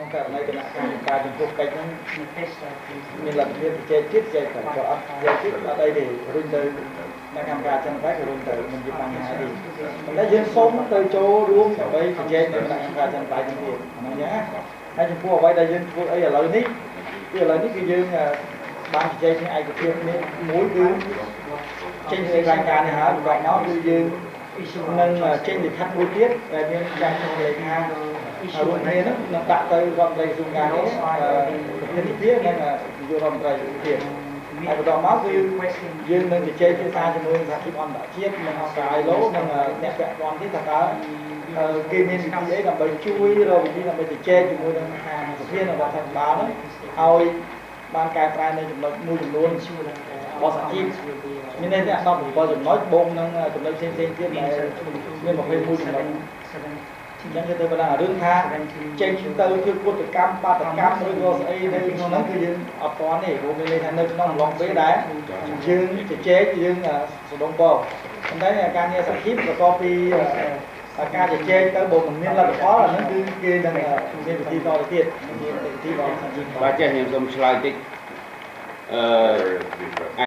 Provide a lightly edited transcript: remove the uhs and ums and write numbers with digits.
ក្នុងករណីគណៈកម្មការចំពោះកិច្ចហ្នឹង In the case of the មានលទ្ធភាពជជែកទៀតជជែកទៅបើអត់ជជែកទៀតអត់អីទេរុញទៅគណៈកម្មការចឹងតែក៏រុញទៅមិនជាបញ្ហាទេប៉ុន្តែយើងសូមទៅចូលរួមដើម្បីជជែកនៅគណៈកម្មការចឹងតែទៀតហ្នឹងចឹងណាហើយចំពោះអ្វីដែលយើងធ្វើអីឥឡូវនេះគឺឥឡូវនេះគឺយើងបានជជែកគ្នាឯកភាពនេះមួយគឺចេញសេចក្ដីថ្លែងការណ៍នេះហើយបន្ទាប់មកគឺយើងនឹងចេញលិខិតមួយទៀតដែលមានការចុះលេខារួមគ្នាហ្នឹងនឹងដាក់ទៅរដ្ឋមន្ត្រីក្រសួងការងារប្រធានវិភាគនិងនាយករដ្ឋមន្ត្រីទៀតហើយបន្ទាប់មកគឺយើងនឹងជជែកពិភាក្សាជាមួយសហជីពអន្តរជាតិនិងអង្គការ ILO និងអ្នកពាក់ព័ន្ធទៀតថាតើគេមានវិធីអីដើម្បីជួយរកវិធីដើម្បីជជែកជាមួយនឹងខាងសភានិងរដ្ឋាភិបាលហ្នឹងឲ្យបានកែប្រែនៅចំណុចមួយចំនួនរបស់សហជីពមានន័យថា17ចំណុចបូកនឹងចំណុចផ្សេងៗទៀតដែលមាន21ចំណុចអញ្ចឹងគឺទៅបណ្ដារឿងថាចេញទៅធ្វើកុតកម្មបាតកម្មឬក៏ស្អីនៅក្នុងហ្នឹងគឺយើងអត់ទាន់ទេព្រោះមានន័យថានៅក្នុងអំឡុងពេលដែលយើងជជែកយើងសដងបប៉ុន្តែការងារសហជីពប្រកបពីការជជែកទៅបើមិនមានលទ្ធផលអាហ្នឹងគឺគេនឹងមានវិធីតទៅទៀតមានវិធីរបស់សហជីព បាទចេះខ្ញុំសូមឆ្លើយតិចអឺ